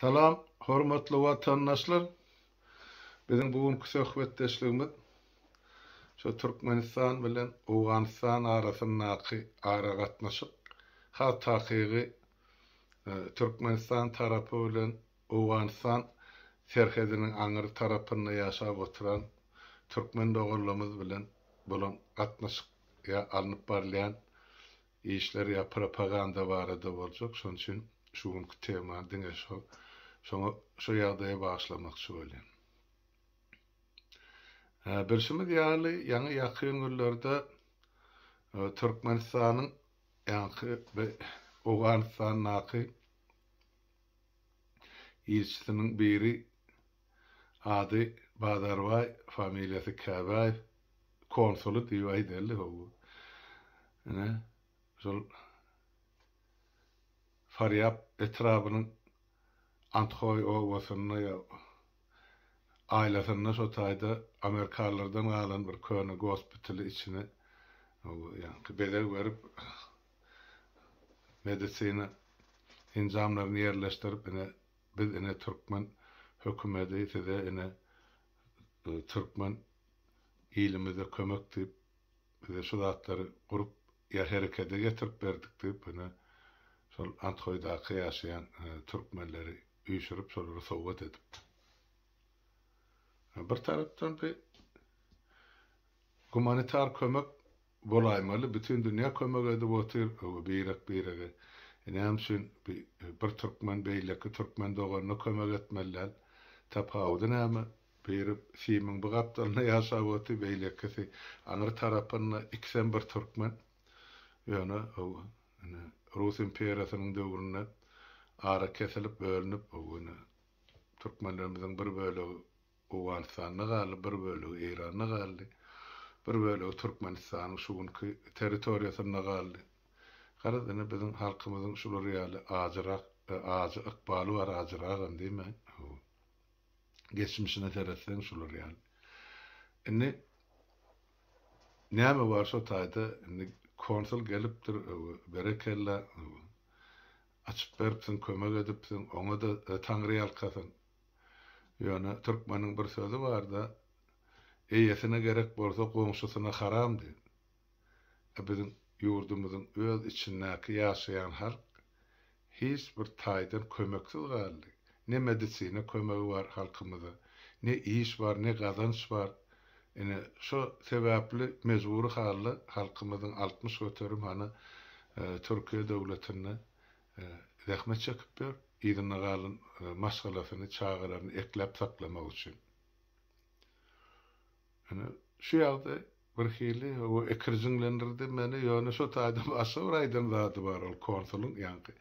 Salam, hormatly watandaşlar! Biziň bu günki söhbetdeşligimiz şu Türkmenistan bilen Owganystan arasyndaky aragatnaşyk, has takygy Türkmenistan tarapy bilen Owganystan serhediniň aňry tarapynda ýaşap oturan türkmen doganlarymyz bilen bolan gatnaşyk ýa alnyp barylýan işler ýa propaganda barada boljak, şonuň üçin şu günki temany diňe şo şoňa şo ýagdaýa bagyşlamakçy bolýan. Bilşimiz ýaly, ýaňy ýakyn günlerde Türkmenistanyň ýaňky Owganystandaky ilçisiniň biri ady Bazarbaý, familiýasy Käbäýew, konsuly diýip aýdaly hawa. Ine, şol Farýap etrabynyň Anthoý obasynda ýa aýlasynda şo taýda amerikanlardan galan bir köne gospitaly içine ýaňky bezeg berip medisina enjamlaryny ýerleşdirip ine biz ine türkmen hökümedi size ine türkmen ilimize kömek diýip bize şu zatlary gurup ýa herekede getirip berdik diýip ine şol Anthoýdaky ýaşaýan türkmenleri üýşürip şolara sowgat edipdir. Bir tarapdan bir gumanitar kömek bolaýmaly bütin dünýä kömek edip otyr birek birege. Näme üçin bir türkmen beýleki türkmen doganyna kömek etmeli däl? Tapawudy näme? Biri simiň bu gapdalynda ýaşap otyr, beýlekisi aňry tarapynda, ikisem bir türkmen. Ýöne ine, Rus imperiýasynyň döwründe ara kesilip, bölünip, ine, türkmenlerimiziň bir bölegi Owganystanda galdy, bir bölegi Eýranda galdy, bir bölegi Türkmenistanyň şu günki territoriýasynda galdy. Garaz, ine, biziň halkymyzyň şular ýaly ajyrak, ajy ykbaly bar, ajyragam diýmäýin. Geçmişine seretseň şular ýaly. Indi näme bar şo taýda indi konsul gelipdir berekella açyp beripsiň kömek edipsiň oňa-da taňry ýalkasyn. Ýöne türkmeniň bir sözi barda eýesine gerek bolsa goňşusyna haram diýip. A biziň ýurdumyzyň öz içindäki ýaşaýan halk hiç bir taýdan kömeksiz galdy. Ne medisina kömegi bar halkymyza, ne iş bar, ne gazanç bar. Ine, şo sebäpli mejbury halda halkymyzyň 60% hany Türkiýe döwletinde zähmet çekip ýör, yzynda galan maşgalasyny, çagalaryny ekläp saklamak üçin. Ine, şu ýagdaý birhili o ikirjiňlendirdi meni, ýöne şo taýda başga bir aýdan zady bar ol konsulyň, ýaňky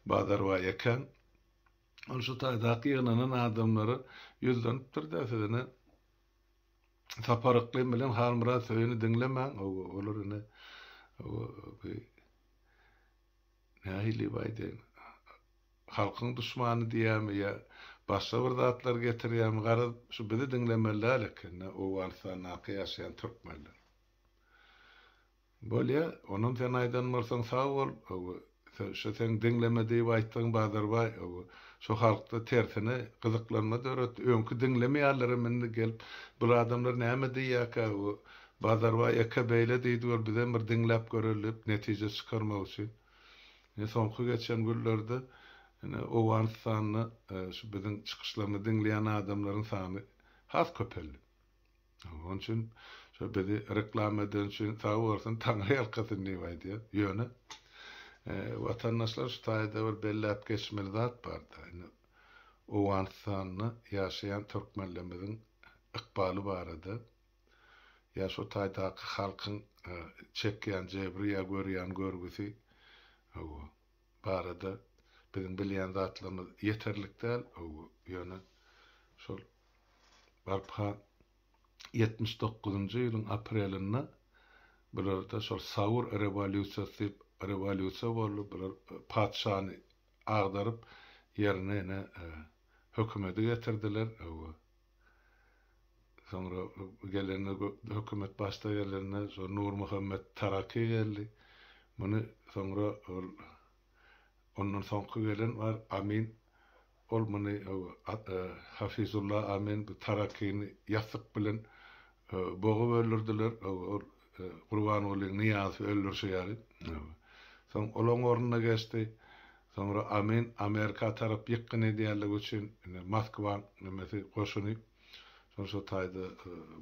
Bazarbaý ekäň. Ol şu taýdaky ýygnanan adamlara ýüzlenipdir-de, siz ine, Sapar Yklym bilen Halmyrat Söýüni diňlemäň, olar ine, bi nähili aýdaýyn, halkyň duşmany diýýärmi ýa başga bir zatlar getirýärmi, garaz, şu bizi diňlemeli däl eken-dä, Owganystandaky ýaşaýan türkmenler. Bolýa, onam sen aýdan bolsaň sag bol, şo seň diňleme diýip aýtdygyň Bazarbaý, şo halkda tersine gyzyklanma döretdi, öňki diňlemeýänlerem indi gelip, bul adamlar näme diýýärkä, Bazarbaý eke beýle diýdi gör, bizem bir diňläp göreli diýip, netije çykarmak üçin. Ine soňky geçen günlerde ine Owganystanda şu biziň çykyşlarymyzy diňleýän adamlaryň sany has köpeldi. Onuň üçin şo bizi reklama eden üçin sag bolsun, Taňry ýalkasyn diýip aýdýar. Ýöne watandaşlar şu taýda bir belläp geçmeli zat barda. Indi Owganystanda ýaşaýan türkmenlerimiziň ykbaly barada ýa şo taýdaky halkyň çekýän jebri ýa görýän görgüsi hawa barada biziň bilýän zatlarymyz ýeterlik däl hawa ýöne şol barka 79-njy ýylyň aprelinde bularda şol Saur rewolýusiýasy diýip rewolýusiýa boldy bular patyşany agdaryp ýerine ýene hökümedi getirdiler hawa Soňra gelende hökümet başda gelende şo Nurmuhammet Taraki geldi. Muny soňra ol ondan soňky gelen bar Amin. ol muny Hafizulla Amin bu Tarakini ýassyk bilen bogup öldürdiler. Ol Gurbanguly Nyýazowy öldürşi ýaly. Soň olaň ornuna geçdi. Soňra Amin Amerika tarap ýykgyn edýänligi üçin ine Moskwaň nemesi goşuny şol şo taýda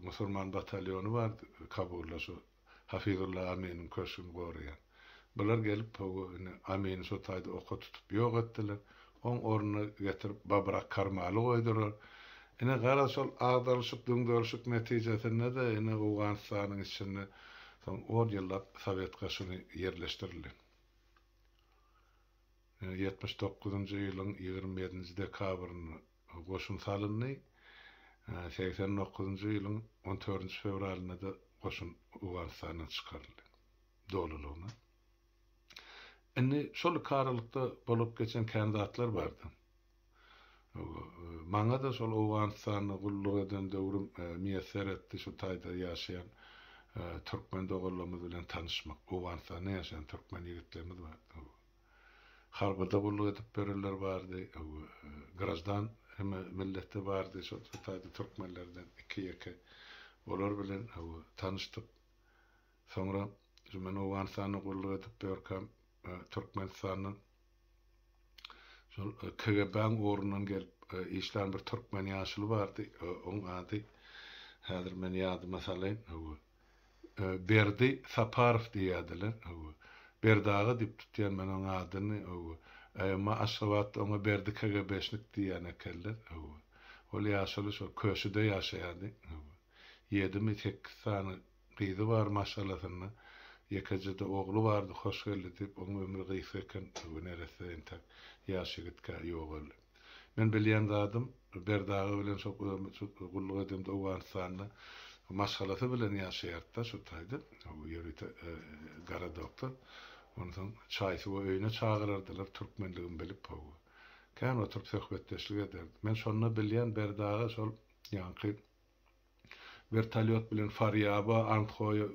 musulman batalýony bardy Kabulda şo Hafizulla Aminiň köşgüni goraýan. Bular gelip hawa ine Amini şo taýda oka tutup ýok etdiler. Oň ornuna getirip Babrak Karmaly goýdular. Ine garaz şol agdarylyşyk düňderişik netijesinde-de ine Owganystanyň içinde soň on ýyllap sowet goşuny ýerleşdirildi. Ine 79-njy ýylyň 27-nji dekabrynda goşun salyndy. 89-njy ýylyň on dördünji fewralynda-da goşun Owganystandan çykaryldy dolulygyna. Indi şol iki aralykda bolup geçen kän zatlar bardy. Maňa-da şol Owganystanda gulluk eden döwrüm miýesser etdi şu taýda ýaşaýan türkmen doganlarymyz bilen tanyşmak. Owganystanda ýaşaýan türkmen ýigitlerimiz bardy. Harbyda gulluk edip ýörenler bardy, graždan hemme milletde bardy şol taýda türkmenlerden iki-ýeke. Olar bilen tanyşdyk. Soňra şu men Owganystanda gulluk edip ýörkäm Türkmenistandan şol KGB-niň ugrundan gelip işlän bir türkmen ýaşuly bardy. Oň ady häzir men ýadyma salaýyn. Berdi Saparow diýýärdiler. Berdi aga diýip tutýan men oň adyny. Emma Aşgabatda oňa Berdi KGB-şnik diýýän ekenler. Ol ýaşuly şol Köşüde ýaşaýardy. Ýedimi, sekiz sany gyzy bar maşgalasynda, ýekeje-de ogly bardy Hoşgeldi diýip, oň ömri gysga eken, bu neresse entek ýaş ýigitkä ýogaldy. Men bilýän zadym, Berdi aga bilen şo gulluk edemde Owganystanda maşgalasy bilen ýaşaýardy-da şo taýda, ýörite gorodokda. Onsoň çaý-suwa öýüne çagyrardylar, türkmenligimi bilip, hawa. Kän oturyp söhbetdeşlik ederdik. Men şonda bilýän Berdi aga şol ýaňky Wertolýot bilen Farýaba, Andhoýa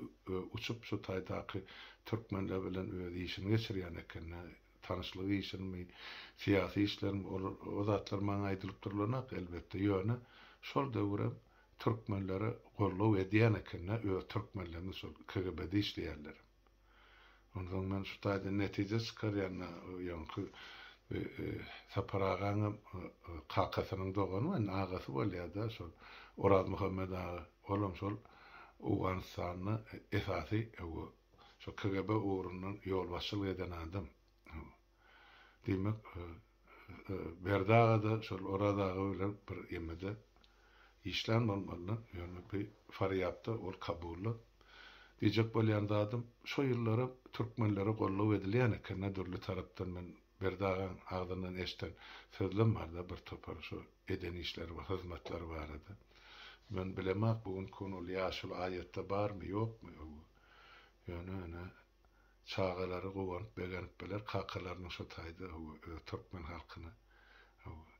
uçup şu taýdaky türkmenler bilen öz işini geçirýän eken. Tanyşlyk işinimi, syýasy işlerimi olar o zatlar maňa aýdylyp durlanak elbetde. Ýöne şol döwürem türkmenlere goldaw edýän eken-dä öz türkmenlerimiz şol KGB-de işleýänlerem. Onsoň men şu taýdan netije çykarýan, ýaňky Sapar agaňam kakasynyň dogany bar, indi agasy bolýar-da, şol Orazmuhammet aga, olam şol Owganystanda esasy şo KGB ugrundan ýolbaşçylyk eden adam. Diýmek, Berdi aga-da şol Oraz aga bilen bir ýemede işlän bolmalylar. Ýöne bi Farýapda, ol Kabulda. Diýjek bolýan zadym, şo ýyllaram türkmenlere goldaw edilýän eken-dä dürli tarapdan men Berdi agaň agzyndan eşden sözlem bar-da bir topar şo eden işleri we hyzmatlary barada. Men bilemok bu günki gün ol ýaşuly aýatda barmy, ýokmy, ýöne ine Çagalary guwanyp begenip biler kakalarynyň şo taýda öz türkmen halkyna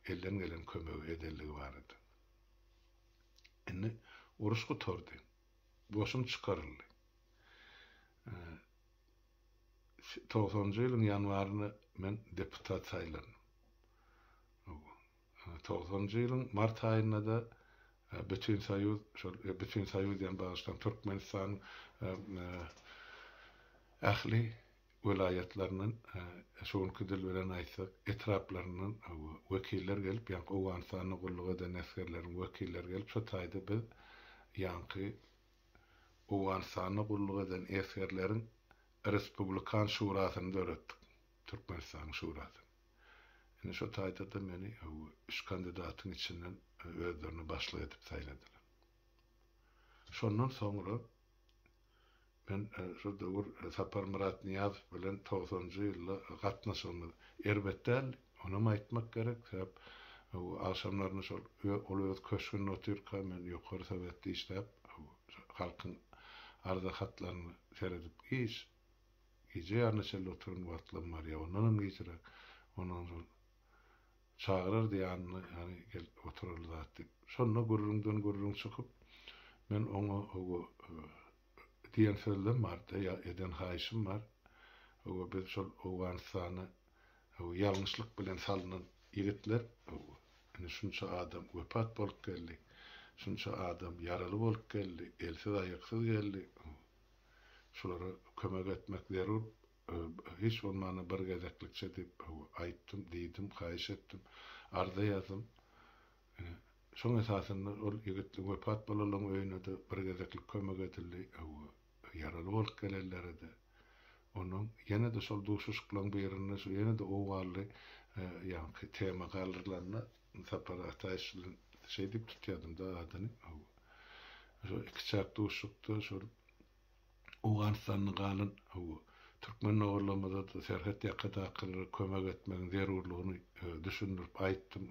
elden gelen kömegi edenligi barada. Indi uruş gutardy. Goşun çykaryldy. Togsanynjy ýylyň ýanwarynda men deputat saýlandym. Togsanynjy ýylyň mart aýynda-da Bütinsoýuz, şol Bütinsoýuz diýen bagyşlaň, Türkmenistanyň ähli welaýatlaryndan, şu günki dil bilen aýtsak, etraplaryndan wekiller gelip, ýaňky Owganystanda gulluk eden esgerleriň wekilleri gelip, şo taýda biz ýaňky Owganystanda gulluk eden esgerleriň Respublikan şurasyny döretdik, Türkmenistanyň şurasyny. Ine şo taýda-da meni üç kandidatyň içinden özlerine başlyk edip saýladylar. Şondan soňra men şo döwür Saparmyrat Nyýazow bilen togsanjy ýylda gatnaşygymyz erbet däldi. Onam aýtmak gerek, sebäp agşamlaryna şol ol öz köşgünde otyrka men Ýokary Sowetde işläp, halkyň arza hatlaryny seredip giç Gije ýaryna çenli oturan wagtlarym bar, ýa ondanam gijiräk. Ondan soň çagyrardy ýanyna, ýany gel oturaly zat diýip. Şonda gürrüňden gürrüň çykyp, men oňa hawa diýen sözlem bardy, ýa eden haýyşym bar. Hawa biz şol Owganystana hawa ýalňyşlyk bilen salnan. Ýigitler, ine şunça adam wepat bolup geldi, şunça adam ýaraly bolup geldi, elsiz-aýaksyz geldi. Şulara kömek etmek zerur, hiç bolmanda bir gezeklikçe diýip aýtdym, diýdim, haýyş etdim, arza ýazdym. Ine, şoň esasynda ol ýigitli wepat bolanlaryň öýüne-de bir gezeklik kömek edildi, ýaraly bolup gelenlere-de. Onnoň ýene-de şol duşuşyklaryň birinde şu ýene-de owganly ýaňky tema galdyrylanda Sapar Ataýewiç bilen şeý diýip tutýardym-da adyny. Şo ikiçäk duşuşykda şol Owganystanda galan türkmen doganlarymyza-da serhet ýakadakylara kömek etmegiň zerurlygyny düşündirip aýtdym.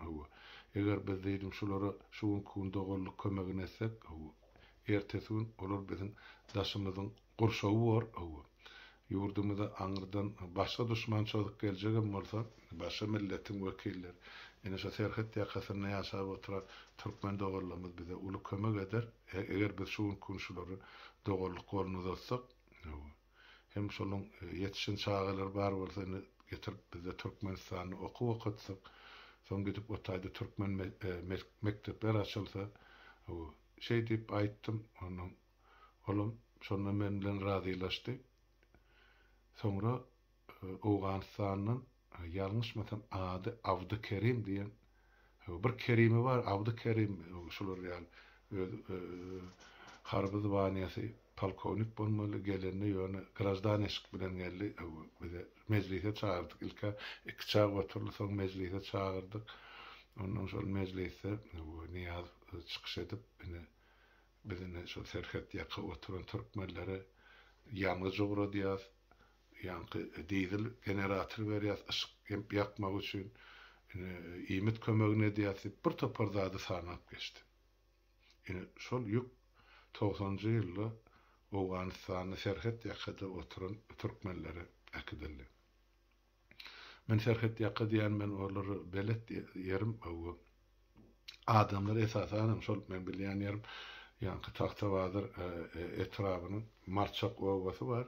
Eger biz diýdim şulara şu günki gün doganlyk kömegini etsek, ertesi gün olar biziň daşymyzyň gurşawy bor. Ýurdumyza aňyrdan başga duşman çozup geljegem bolsa, başga milletiň wekilleri, ine şu serhet ýakasynda ýaşap oturan türkmen doganlarymyz bize uly kömek eder. Eger biz şu günki gün şulara doganlyk goluny uzatsak, hem şolaň ýetişen çagalary bar bolsa indi getirip bizde Türkmenistanda okuw okatsak, soň gidip o taýda türkmen mekdepler açylsa, şeý diýip aýtdym, ondan olam şonda men bilen razylaşdy. Soňra Owganystandan ýalňyşmasam ady Abdykerim diýen bir Kerimi bar, Abdykerim şular ýaly öz harby zwaniýasy polkownik bolmaly, gelende ýöne graždan eşik bilen geldi, bize mejlise çagyrdyk ilk-ä ikiçäk oturdy, soň mejlise çagyrdyk. Ondan şol mejlisde Nyýazow çykyş edip, ine biz ine şol serhet ýaka oturan türkmenlere ýangyç ugradýas, Ýaňky dizel generator berýäs yşyk ýakmak üçin, ine, iýmit kömegini edýäs diýip, bir topar zady sanap geçdi. Ine, şol ýük togsanjy ýylda Owganystanda serhet ýakada oturan türkmenlere äkidildi. Men serhet ýaka diýýän men olara belet ýerim hawa. Adamlar esasanam şol men bilýän ýerim ýaňky Tagtabazar etrabynyň Marçak obasy bar.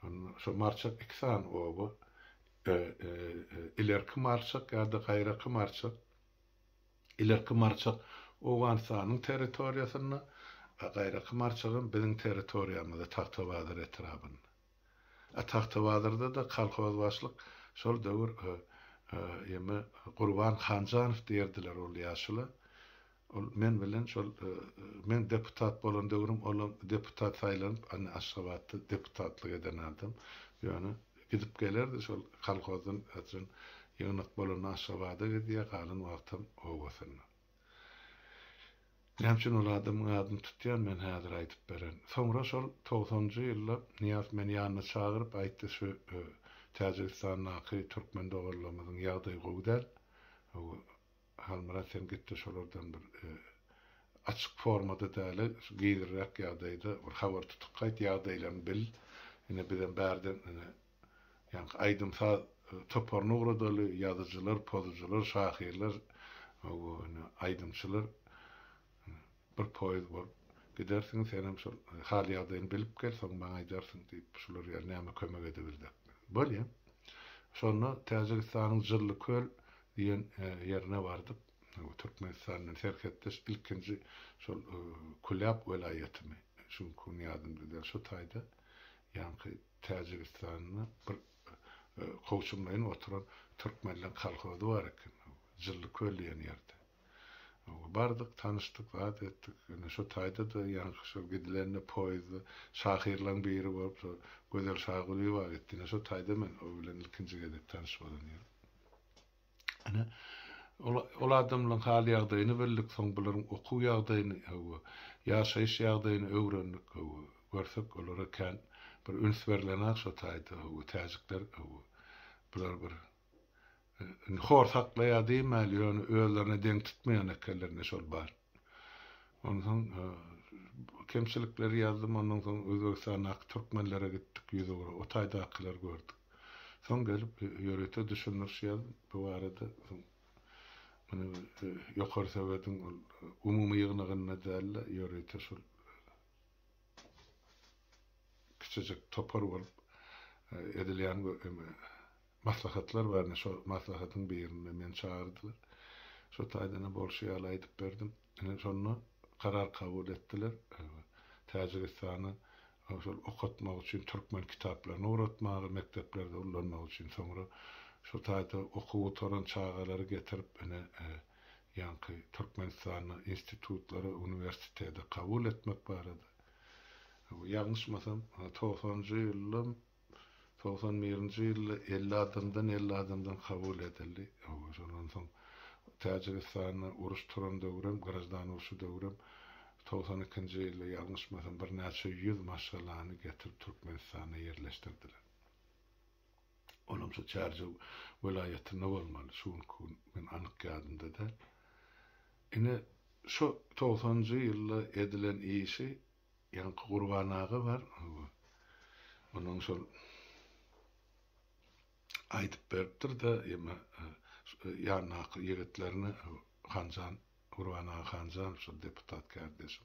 Onda şo Marçak iki sany oba. Ilerki Marçak ýa-da gaýraky Marçak. Ilerki Marçak Owganystanyň territoriýasynda, a gaýraky Marçagam biziň territoriýamyzda Tagtabazar etrabynda. A Tagtabazarda-da kolhoz başlyk şol döwür ýeme Gurban Hanjanow diýerdiler ol ýaşula. Ol men bilen şol men deputat bolan döwrüm olam deputat saýlanyp indi Aşgabatda deputatlyk eden adam. Ýöne gidip gelerdi şol kolhozdan haçan ýygnak bolanda Aşgabada gidýär galan wagtam obasynda. Näme üçin ol adamyň adyny tutýan men häzir aýdyp bererin. Soňra şol togsanjy ýylda Nyýazow meni ýanyna çagyryp aýtdy şu Täjigistandaky türkmen doganlarymyzyň ýagdaýy gowy däl. Halmyrat sen gitde şolardan bir açyk formada däle şu gizliräk ýagdaýda bir habar tutup gaýt ýagdaýlaryny bil. Ine bizem bärden ine Ýaňky aýdym-saz toparyny ugradaly, ýazyjylar, pozujylar, şahyrlar, aýdymçylar bir poýez bolup gidersiňiz, senem şol hal-ýagdaýyny bilip gel, soň maňa aýdarsyň diýip, şular ýaly näme kömek edebilsek. Bolýa. Şonda Täjigistanyň Jyllyköl diýen ýerine bardyk. Türkmenistan bilen serhetdeş ilkinji şol Kulýap welaýatymy, şu günki gün ýadymda däl, şo taýda ýaňky Täjigistanda bir kowçumlaýyn oturan türkmenleň kolhozy bar eken, Jyllyköl diýen ýerde. Bardyk, tanyşdyk, zat etdik. Ine, şo taýda-da ýaňky şol gidilende poýezdde şahyrlaň biri bolup, şo Gözel Şagulyýewa gitdi. Ine, şo taýda men o bilen ilkinji gezek tanyş bolan ýerim. Ine, ol, ol adamlaryň hal-ýagdaýyny bildik, soň bularyň okuw ýagdaýyny, hawa, ýaşaýyş ýagdaýyny öwrendik, hawa, görsek olara kän bir üns berlenok şo taýda, hawa, täjikler, hawa, bular bir, indi hor saklaýar diýmäli, ýöne özlerine deň tutmaýan ekenler, ine şol bar. Onsoň kemçilikleri ýazdym, ondan soň Özbegistandaky türkmenlere gitdik ýüzugra, o taýdakylary gördük. Soň gelip ýörite düşündiriş ýazdym bu barada. Soň muny Ýokary Sowetiň ol umumy ýygnagynda däl-de, ýörite şol kiçijik topar bolup edilýän. maslahatlar bar ine şo maslahatyň birinde meni çagyrdylar. Şo taýdan bolşy ýaly aýdyp berdim. Ine şonda karar kabul etdiler. Täjigistana şol okatmak üçin türkmen kitaplaryny ugratmaga, mekdeplerde ullanmak üçin soňra şo taýda okuw gutaran çagalary getirip ine ýaňky Türkmenistanda institutlara, uniwersitete kabul etmek barada. Ýalňyşmasam, togsanjy ýylda 91-nji ýylda 50 adamdan 50 adamdan kabul edildi. Şondan soň Täjigistanda uruş turan döwrem, graždan urşy döwrem 92-nji ýylda ýalňyşmasam birnäçe ýüz maşgalany getirip Türkmenistana ýerleşdirdiler. Olam şu Çärjew welaýatynda bolmaly, şu günki gün men anyk ýadymda däl. Ine, şu togsanjy ýylda edilen işi ýaňky Gurban aga bar, onuň şol aýdyp beripdir-de, ýeme ýanyndaky ýigitlerine Hanjan, Gurban aga Hanjanow şol deputat kärdeşim.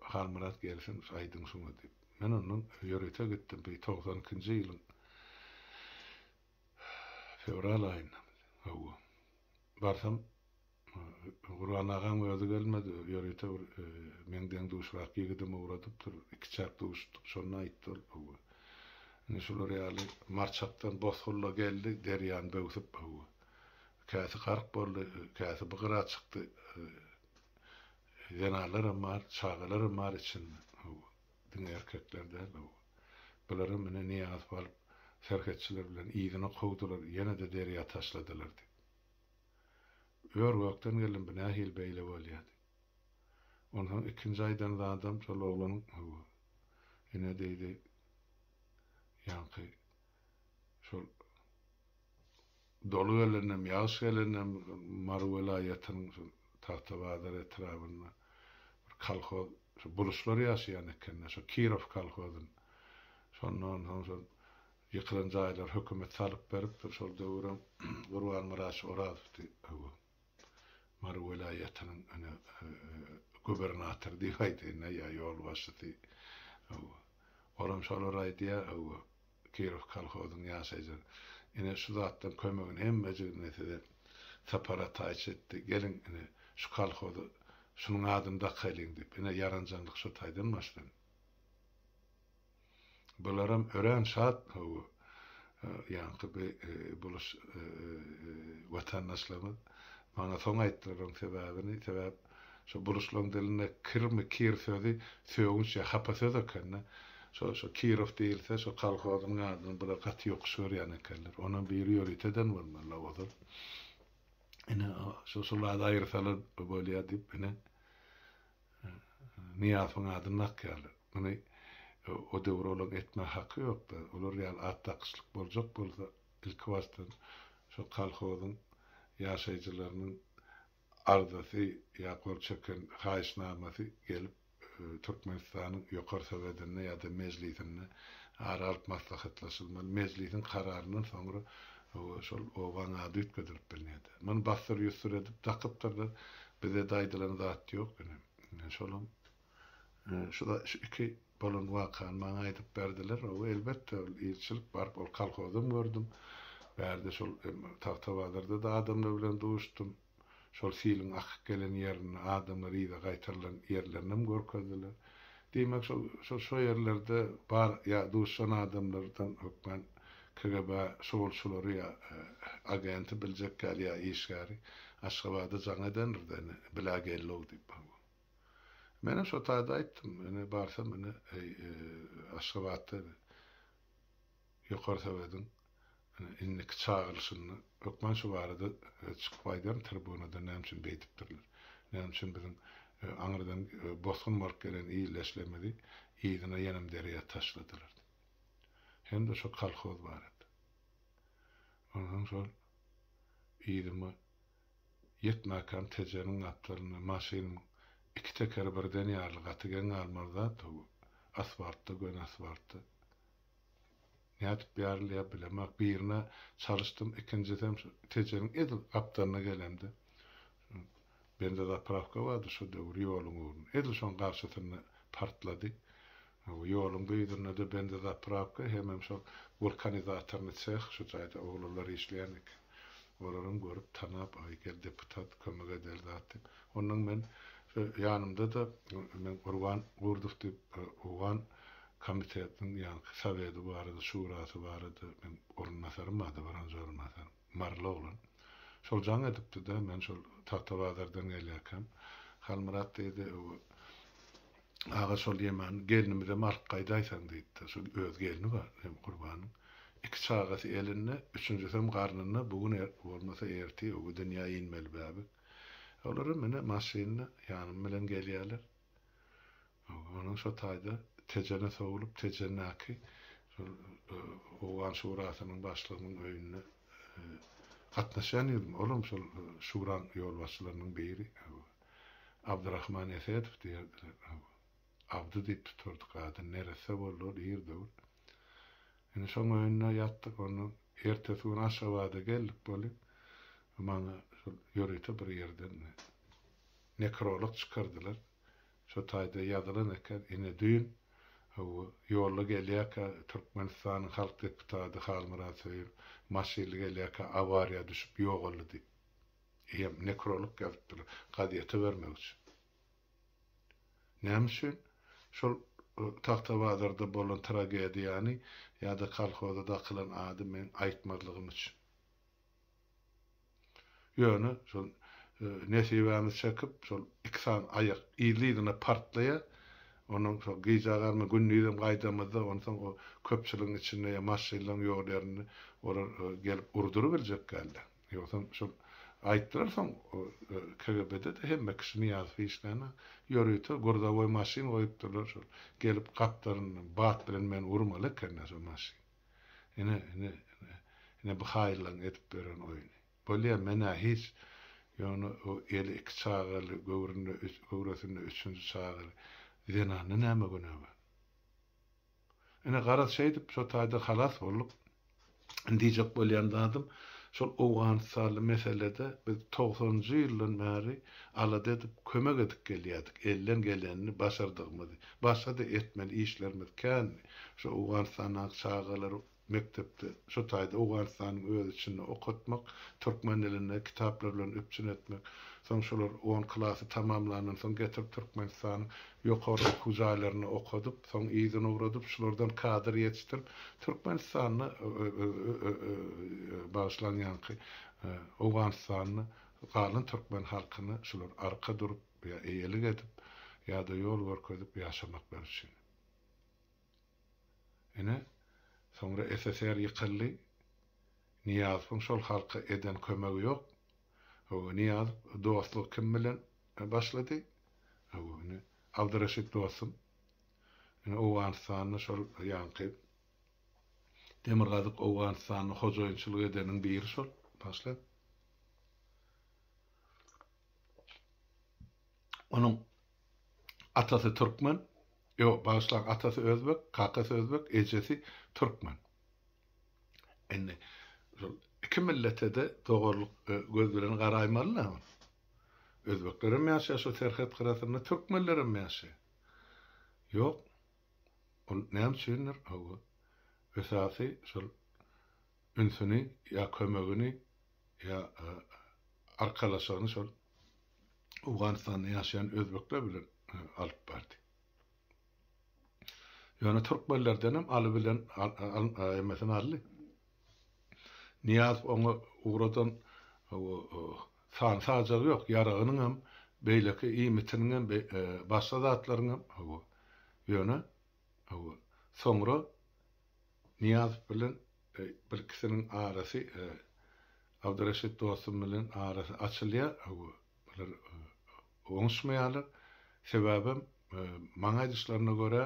Halmyrat gelsin, aýdyň şuňa diýip. Men ondan ýörite gitdim, bir 92-nji ýylyň fewral aýynda. Hawa. Barsam, Gurban agaň özi gelmedi, ýörite bir meň deň-duşrak ýigidim ugradypdyr, ikiçäk duşuşdyk, şonda aýtdy ol, hawa. Indi şular ýaly Marçakdan bosgulla geldi, derýany böwsüp, hawa. Käsi gark boldy, käsi bu gyra çykdy. Zenanlaram bar, çagalaram bar içinde, hawa. Diňe erkekler däl, hawa. Bularam ine Nyýazow alyp, serhetçiler bilen yzyna kowdular, ýene-de derýa taşladylar diýip. Ör-gökden geldim, bu nähili beýle bolýa diýip. Onsoň ikinji aýdan zadam şol oglanyň, hawa, ine diýdi, ýaňky şol doly gelendem, ýagyş gelendem Mary welaýatynyň şol Tagtabazar etrabynda bir kolhoz, şo buluşlar ýaşaýan ekende, şo Kirow kolhozynda. Şonda onsoň şol Ýykylan jaýlary hökümet salyp beripdir. Şol döwürem Gurbanmyrat Orazowdy, hawa, Mary welaýatynyň ine gubernatory diýip aýdaýyn-da ýa ýolbaşçysy. Hawa. Olam şolar aýdýar, hawa, Kirow kolhozynyň ýaşaýjylary. Ine, şu zatdan kömegini hemmejigini size Sapar Ataýewiç etdi. Geliň, ine, şu kolhoza şunuň adyny dakaýlyň diýip. Ine, ýaranjaňlyk şo taýdan başlandy. Bularam örän şat hawa ýaňky bi buluş watandaşlarymyz maňa soň aýtdylar oň sebäbini sebäp şo buluşlaryň dilinde kirmi kir sözi sögünç ýa hapa söz ekende şo şo kirow diýilse şo kolhozyň adyny bular gaty ýokuş görýän ekenler onam biri ýöriteden bolmaly ozal ine şo şol zady aýyrsalar bolýa diýip ine Nyýazowyň adyny dakýarlar. Muny o döwür olaň etmäge haky ýokdy. Olar ýaly at dakyşlyk boljak bolsa, ilkibaşdan şo kolhozyň ýaşaýjylarynyň arzasy ýa gol çeken haýyşnamasy gelip, Türkmenistanyň Ýokary Sowetinde ýa-da Mejlisinde ara alyp maslahatlaşylmaly. Mejlisiň kararyndan soňra şol obaň ady üýtgedilip bilnýärdi. Muny bassyr-ýussur edip dakypdyrlar. Bize-de aýdylan zat ýok ine. Şolam şu şu iki bolan wakany maňa aýdyp berdiler. Hawa, elbetde, ol ilçilik baryp ol kolhozam gördüm. Bärde şol Tagtabazarda-da adamlar bilen duşdum. Şol siliň akyp gelen ýerinde adamlar yza gaýtarylan ýerlerinem görkezdiler. Diýmek, şol şol şo ýerlerde bar ýa duşan adamlardan hökman KGB şugulçylary ýa agenti biljek ýaly ýa işgäri Aşgabada jaň edendir-de ine, bilä gellow diýip. Menem şo taýda aýtdym, ine barsam ine Aşgabatda Ýokary Sowetiň indiki çagyrylyşynda hökman şu barada çykyp aýdaryn tribunada näme üçin beýdipdirler. Näme üçin biziň aňyrdan bosgun bolup gelen ildeşlerimizi yzyna ýenem derýa taşladylar diýip. Hem-de şo kolhoz barada. Onsoň şol yzyma ýetmäkäm Tejeniň gapdalynda maşynymyň iki tekeri birden ýaryldy. Gaty geň galmaly zat bu. Asfaltda, göni asfaltda. Nädip ýarylýar bilemok. Birine çalyşdym, ikinjisem şu Tejeniň edil gapdalyna gelemde, benzozapravka bardy şo döwür ýoluň ugrunda. Edil şoň garşysynda partlady. Ýoluň düýbünde-de benzozapravka hemem şol wulkanizatorny seh, şu jaýda oglanlar işleýän eken. Olaram görüp, tanap, aý, gel deputat, kömek edeli zat diýip. Onnoň men şu ýanymda-da men Gurban Gurdow diýip, owgan komitetiniň ýaňky soweti bardy, şurasy bardy, meň orunbasarym bardy, birinji orunbasarym, maryly oglan. Şol jaň edipdi-de, men şol Tagtabazardan gelýärkäm, Halmyrat diýdi, Aga şol ýeman gelnimizem alyp gaýdaýsaň diýipdir. Şol öz gelni bar hem Gurbanyň. Iki çagasy elinde, üçünjisem garnynda, bu gün bolmasa ertir o dünýä inmeli bäbek. Olaram ine maşynda ýanym bilen gelýärler. Onuň şo taýda Tejene sowulyp, Tejendäki şol Owgan şurasynyň başlygynyň öýünde gatnaşýan ýigdim. Olam şol şuraň ýolbaşçylarynyň biri. Abdyrahman Esedow diýerdiler. Abdy diýip tutardyk adyny. Neresse boldy ol ir döwür. Indi şoň öýünde ýatdyk. Ondan ertesi gün Aşgabada geldik welin, maňa şol ýörite bir ýerden nekrolog çykardylar. Şo taýda ýazylan eken, ine düýn, hawa, ýolda gelýärkä Türkmenistanyň halk deputady Halmyrat Söýün maşynly gelýärkä awariýa düşüp ýogaldy diýip. Eýýäm nekrolog ýazypdyrlar, gazete bermek üçin. Näme üçin? Şol Tagtabazarda bolan tragediýany ýa-da kolhoza dakylan ady meň aýtmazlygym üçin. Ýöne şol nesibämiz çekip, şol iki sany aýak yzly-yzyna partlaýar. Onuň şol gijä galman gündizem gaýdamyzda, onsoň o köpçüligiň içinde ýa maşynlaryň ýol ýerinde olar gelip urdurybiljek däldi. Ýogsam şol aýtdylar soň KGB-de-de hemme kişi Nyýazow işlände ýörite gurzawoý maşyn goýupdyrlar şol gelip gapdalyndan bat bilen meni urmaly ekende şo maşyn. Ine ine ine ine bu haýynlaryň edip ýören oýny. Bolýa men-ä hiç ýöne o eli iki çagaly göwründe göwresinde üçünji çagaly zenanda näme günä bar. Ine garaz şeýdip şo taýda halas bolduk. Indi diýjek bolýan zadym şol owganystanly meselede biz togsanynjy ýyldan bäri alada edip kömek edip gelýärdik elden gelenini başardygymyzy. Başga-da etmeli işlerimiz kändi. Şo Owganystandaky çagalary Mekdepde, şo taýda Owganystanyň öz içinde okatmak, türkmen dilinde kitaplar bilen üpjün etmek, soň şolar on klasy tamamlandan soň getirip Türkmenistanyň ýokary okuw jaýlarynda okadyp, soň yzyna ugradyp, şulardan kadr ýetişdirip, Türkmenistanda, bagyşlaň ýaňky, Owganystanda galan türkmen halkyna şular arka durup ýa eýelik edip, ýa-da ýol görkezip ýaşamaklary üçin. Ine, soňra SSR ýykyldy. Nyýazowyň şol halka eden kömegi ýok. Hawa, Nyýazow dostlugy kim bilen başlady? Hawa, ine, Abdyreşit dostum. Ine, Owganystanda şol ýaňky Demirgazyk Owganystanda hojaýynçylyk edeniň biri şol başlan. Onuň atasy türkmen, ýok, bagyşlaň, atasy özbek, kakasy özbek, ejesi türkmen. Indi şol iki millete-de doganlyk göz bilen garaýmaly-da. Özbeklerem ýaşaýar şo serhet gyrasynda, türkmenlerem ýaşaýar. Ýok. Ol näme üçindir, hawa, esasy şol ünsüni ýa kömegini ýa arkalaşygyny şol Owganystanda ýaşaýan özbekler bilen alyp bardy. Ýöne türkmenlerdenem aly bilen emesini aldy. Nyýazow oňa ugradan san sajagy ýok, ýaragynyňam, beýleki iýmitiniňem, başga zatlaryňam, hawa. Ýöne, hawa, soňra Nyýazow bilen bir ikisiniň arasy Abdyreşit dostum bilen arasy açylýar, hawa, bular oňuşmaýarlar. Sebäbem, maňa aýdyşlaryna görä,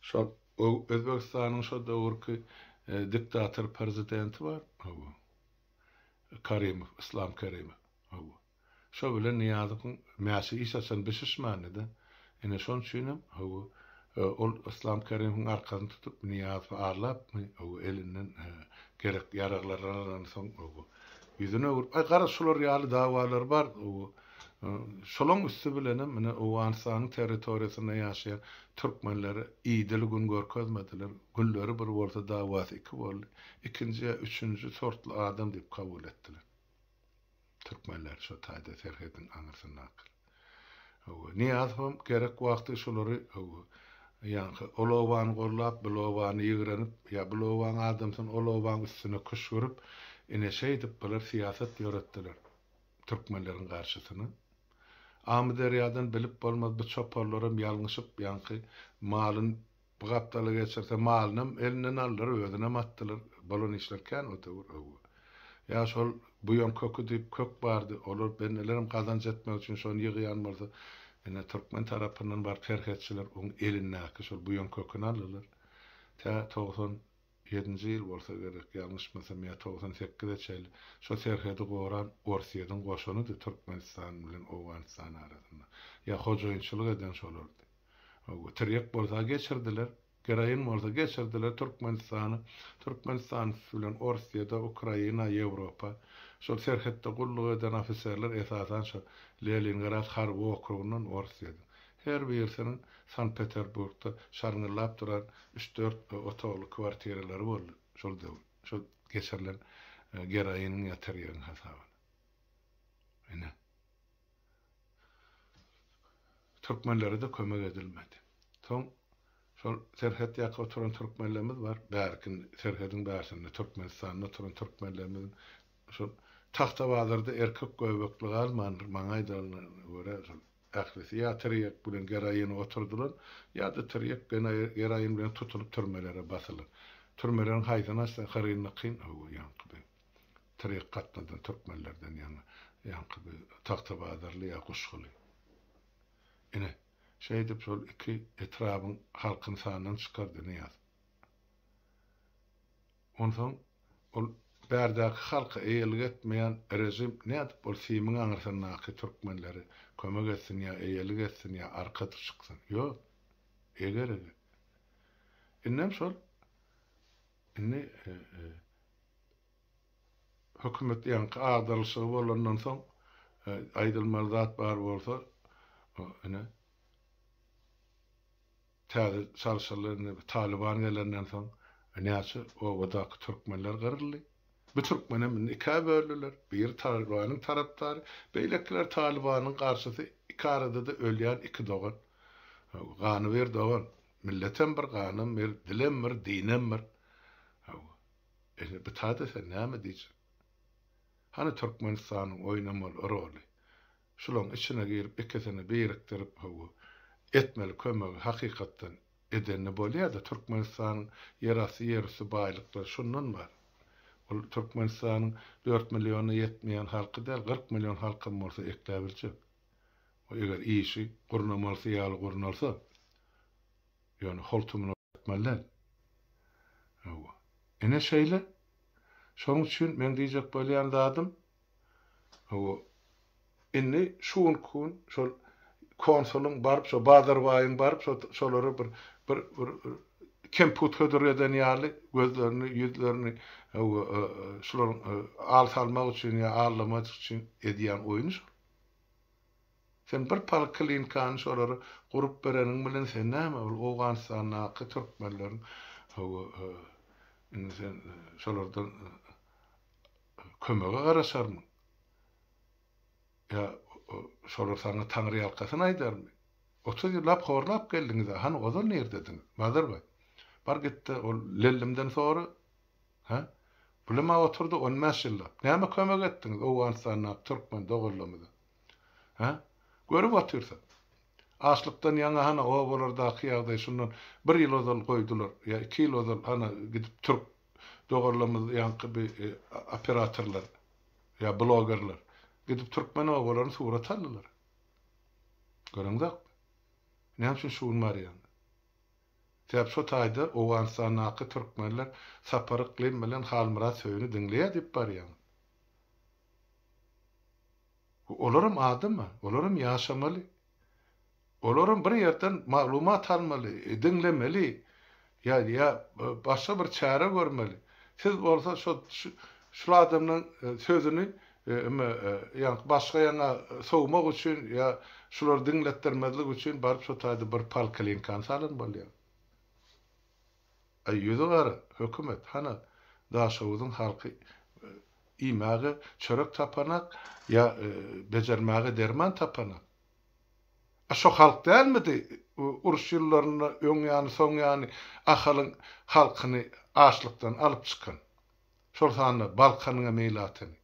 şol Özbegistanyň şo döwürki diktator prezidenti bar, hawa, Karimow, Islam Karimow, hawa. Şo bilen Nyýazowyň mäşi hiç haçan bişişmändi-de. Ine, şonuň üçinem, hawa, ol Yslam Kerimowyň arkasyny tutup, Nyýazowy arlapmy, hawa, elinden gerek ýaraglary alansoň, hawa, ýüzüni öwrüp, aý, garaz, şular ýaly dawalar bar, hawa. Şolaň üsti bilenem ine Owganystanyň territoriýasynda ýaşaýan türkmenlere idili gün görkezmediler. Günleri bir bolsa dawasy iki boldy. Ikinji ýa üçünji sortly adam diýip kabul etdiler. Türkmenleri şo taýda serhediň aňyrsyndakylar. Hawa, Nyýazowam gerek wagty şolary hawa, ýaňky ol obany gollap, bul obany ýigrenip, ýa bul obaň adamsyny ol obaň üstüne küşgürip, ine şeýdip bular syýasat ýöretdiler türkmenleriň garşysyna. Amyderýadan bilip bolmaz bu çopanlaram ýalňyşyp ýaňky malyn Bu gapdala geçirse malynam elinden aldylar, özünem atdylar. Bolan işler kän o döwür, hawa. Ýa şol buýan köki diýip kök bardy, olar bendelerem gazanç etmek üçin şony ýygýan bolsa, ine türkmen tarapyndan baryp serhetçiler oň elindäki şol buýan köküni aldylar. Tä 97-nji ýyl bolsa gerek, ýalňyşmasam ýa 98-e çenli şo serhedi goran Orsýediň goşunydy Türkmenistan bilen Owganystan arasynda. Ýa hojaýynçylyk eden şolardy. Tirýek bolsa geçirdiler, geroin bolsa geçirdiler Türkmenistana, Türkmenistan üsti bilen Orsýede, Ukraina, Ýewropa. Şol serhetde gulluk eden ofiserler esasan şo Leningrad harby okrugyndan Orsýediň. Her birisiniň Sankt-Peterburgda şarňyllap duran üç-dört otagly kwartiralary boldy şol döwür, şol geçirilen geroiniň ýa tirýegiň hasabyna. Ine. Türkmenlere-de kömek edilmedi. Soň şol serhet ýaka oturan türkmenlerimiz bar, bärki serhediň bärsinde Türkmenistanda oturan türkmenlerimiziň şol Tagtabazarda erkek göbekli galmandyr, maňa aýdanyna görä şol ählisi ýa tirýek bilen geroini oturdylan, ýa-da tirýek geroin bilen tutulyp türmelere basylan. Türmeleriň haýsyny açsaň hyrynda kyn, hawa ýaňky bir. Tirýek gatnadan türkmenlerden ýaňa ýaňky bir tagtabazarly ýa guşguly. Ine, şeýdip şol iki etrabyň halkyny sandan çykardy Nyýaz. Onsoň ol bärdäki halka eýelik etmeýän režim nädip ol simiň aňyrsyndaky türkmenlere kömek etsin ýa eýelik etsin ýa arka çyksyn? Ýok. Eger-eger. Indem şol indi Hökümet ýaňky agdarylyşygy bolandan soň aýdylmaly zat bar bolsa, ine, täze çalşylan indi Talyban gelenden soň näçe obadaky türkmenler gyryldy. Bu türkmenem indi ikä böldüler. Biri Talybanyň tarapdary, beýlekiler Talybanyň garşysy. Iki arada-da ölýän iki dogan. Gany bir dogan. Milletem bir, ganam bir, dilem bir, dinem bir. Indi bu taýda sen näme diýjek? Hany Türkmenistanyň oýnamaly roly? Şulaň içine girip ikisini birikdirip hawa etmeli kömegi hakykatdan edende bolýada Türkmenistanyň ýerasty ýerüsti baýlyklary şundan bar. Ol Türkmenistanyň dört milliona ýetmeýän halky däl 40 million halkam bolsa ekläbiljek. Eger işi gurnamalysy ýaly gurnalsa ýöne holtumyna Etmeli däl. Hawa. Ine şeýle. Şonuň üçin meň diýjek bolýan zadym, hawa, indi şu günki gün şol konsulyň baryp, şo Bazarbaýyň baryp, şo şolara bir bir bir kemput hödür eden ýaly gözlerini, ýüzlerini, hawa, şularyň al salmak üçin ýa aldamak üçin edýän oýny şol. Sen bir poliklinikany şolara gurup bereniň bilen sen näme ol Owganystandaky türkmenleriň hawa indi sen şolardan kömege garaşarmyň? Ýa şolar saňa taňryýalkasyn aýdarmy? 30 ýyllap horlap geldiňiz-ä, hany ozal nirdediňiz? Bazarbaý, bar git-de ol lellimden sora, Hä? Bulam-a oturdy on bäş ýyllap. Näme kömek etdiňiz Owganystandaky türkmen doganlarymyza? Hä? Görüp otyrsyň. Açlykdan ýaňa hana obalardaky ýagdaý şundan bir ýyl ozal goýdular, ýa iki ýyl ozal hana gidip türk doganlarymyz ýaňky bi operatorlar ýa blogerler gidip türkmen obalaryny surat aldylar. Göreňzokmy? Näme üçin şu gün barýaňyz? Sebäp şo taýda Owganystandaky türkmenler Sapar Yklym bilen Halmyrat Söýüni diňleýär diýip barýaň. Olaram adam-a, olaram ýaşamaly. Olaram bir ýerden maglumat almaly, diňlemeli ýa ýa başga bir çäre görmeli. Siz bolsa şo şul adamlaň sözüni. Eme, ýaňky başga ýaňa sowmak üçin ýa şulary diňletdirmezlik üçin baryp şo taýda bir polklinkany salan bolýar. Aý, ýüzi gara, hökümet, hana, Daşoguzyň halky iýmäge çörek tapanak ýa bejermäge derman tapanak. A şo halk dälmidi uruş ýyllarynda öň ýany, soň ýany Ahalyň halkyny açlykdan alyp çykan? Şol sanda Balkanyňam ilatyny.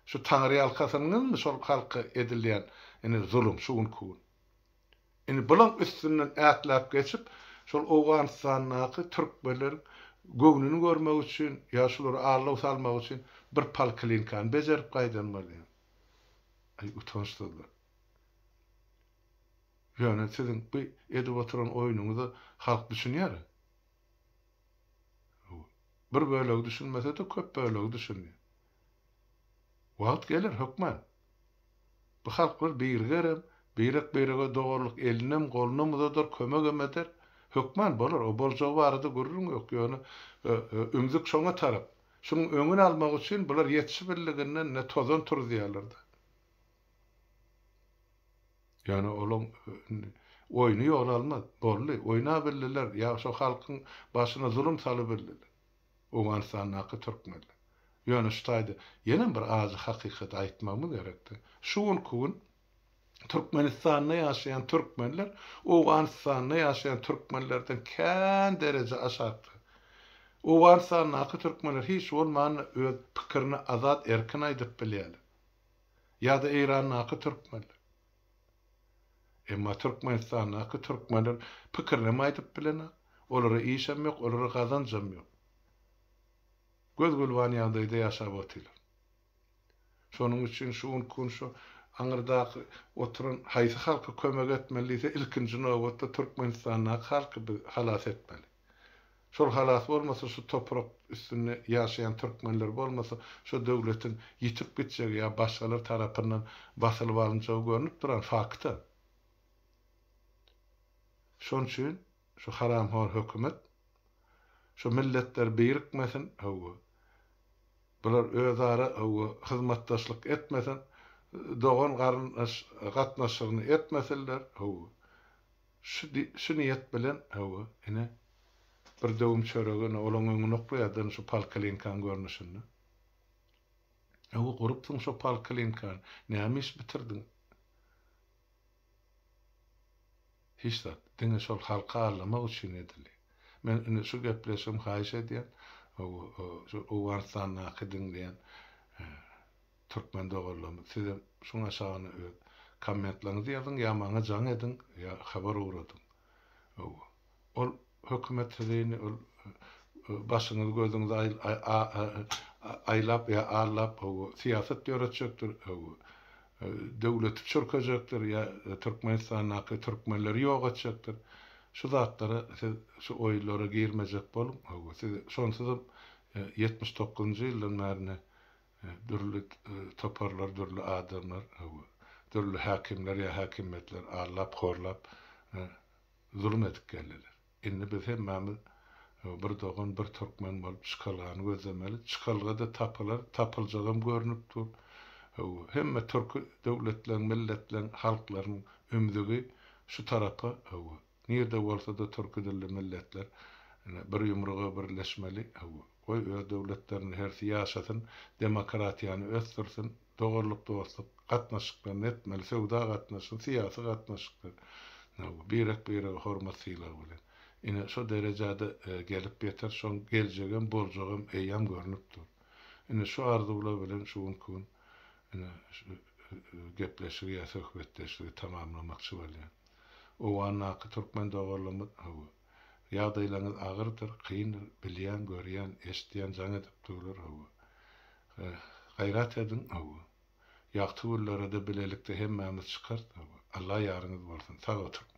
Şu taňryýalkasynyňyzmy şol halka edilýän ine zulum şu günki gün? Indi bulaň üstünden ätläp geçip, şol Owganystandaky türkmenleriň göwnüni görmek üçin ýa şulara aldaw salmak üçin bir polklinkany bejerip gaýdan bolýar. Aý utançsyzlar. Ýöne siziň bu edip oturan oýnuňyza halk düşünýär. Bir bölegi düşünmese-de köp bölegi düşünýär. Wagt geler hökman. Bu halklar birigerem, birek-birege doganlyk elinem, golunam uzadar, kömegem eder. Hökman bolar, o boljagy barada gürrüň ýok, ýöne ümzük şoňa tarap. Şunuň öňüni almak üçin bular ýetişibildiginden ne tozan turuzýarlar-da. Ýöne olaň indi oýny ýol almaz. Boldy, oýnabildiler, ýa şo halkyň başyna zulum salybildiler. Owganystandaky türkmenler. Ýöne şu taýda ýenem bir ajy hakykaty aýtmagymyz gerekdi. Şu günki gün Türkmenistanda ýaşaýan türkmenler Owganystanda ýaşaýan türkmenlerden kän dereje aşakda. Owganystandaky türkmenler hiç bolmanda öz pikirini azat erkin aýdyp bilýärler. Ýa-da Eýrandaky türkmenler. Emma Türkmenistandaky türkmenler pikirinem aýdyp bilenok. Olara işem ýok, olara gazanjam ýok. Göz-gülban ýagdaýda ýaşap otyrlar. Şonuň üçin şu günki gün şu aňyrdaky oturan haýsy halka kömek etmeli diýse, ilkinji nobatda Türkmenistandaky halky biz halas etmeli. Şol halas bolmasa şu toprak üstünde ýaşaýan türkmenler bolmasa şo döwletiň ýitip gitjegi ýa başgalar tarapyndan basylyp alynjagy görnüp duran fakta. Şon üçin şu haramhor hökümet şu milletler birikmesin hawa bular özara hawa hyzmatdaşlyk etmesin dogan garyndaş gatnaşygyny etmesinler hawa Şu şu niýet bilen, hawa, ine, bir döwüm çöregi ine olaň öňüne oklaýardy, şu polklinkaň görnüşinde. Hawa, gurupsyň şo polklinkany, näme iş bitirdiň? Hiç zat. Diňe şol halky aldamak üçin edildi. Men indi şu gepleşigimi haýyş edýän, hawa, şu Owganystandaky diňleýän Türkmen doganlarymyz sizem şuň aşagyna öz kommentlaryňyzy ýazyň ýa maňa jaň ediň ýa habar ugradyň. Hawa. Ol hökümet sizi indi ol başyňyzy gözüňizi aýlap ýa allap hawa syýasat ýöretjekdir hawa. Döwleti çürkejekdir ýa Türkmenistandaky türkmenleri ýok etjekdir. Şu zatlara siz şu oýunlara girmejek boluň hawa. Siz şonsuzam 79-njy ýyldan bärine Dürli toparlar, dürli adamlar, dürli häkimler ýa häkimiýetler allap, horlap, zulum edip geldiler. Indi biz hemmämiz bir dogan, bir türkmen bolup çykalgany gözlemeli. Çykalga-da tapylar, tapyljagam görnüp dur. Hemme türki döwletleň, milletleň, halklaryň ümzügi şu tarapa, Nirde bolsa-da türki dilli milletler ine bir ýumruga birleşmeli, hawa, goý öz döwletlerinde hersi ýaşasyn, demokratiýany ösdürsin, doganlyk-dostluk gatnaşyklaryny etmeli, söwda gatnaşygyny, syýasy gatnaşyklary, hawa, birek-birege hormat-sylag bilen. Ine şo derejä-de gelip ýeter, şoň geljegem, boljagam eýýäm görnüp dur. Ine şu arzuwlar bilen şu günki gün ine şu gepleşigi ýa söhbetdeşligi tamamlamakçy bolýan. Owgandaky türkmen doganlarymyz hawa. Ýagdaýlaryňyz agyrdyr, kyndyr, bilýän, görýän, eşitýän jaň edip durlar hawa. Gaýrat ediň hawa. Ýagty günlerede bilelikde hemmämiz çykarys hawa. Allah ýaryňyz bolsun. Sag oturyň.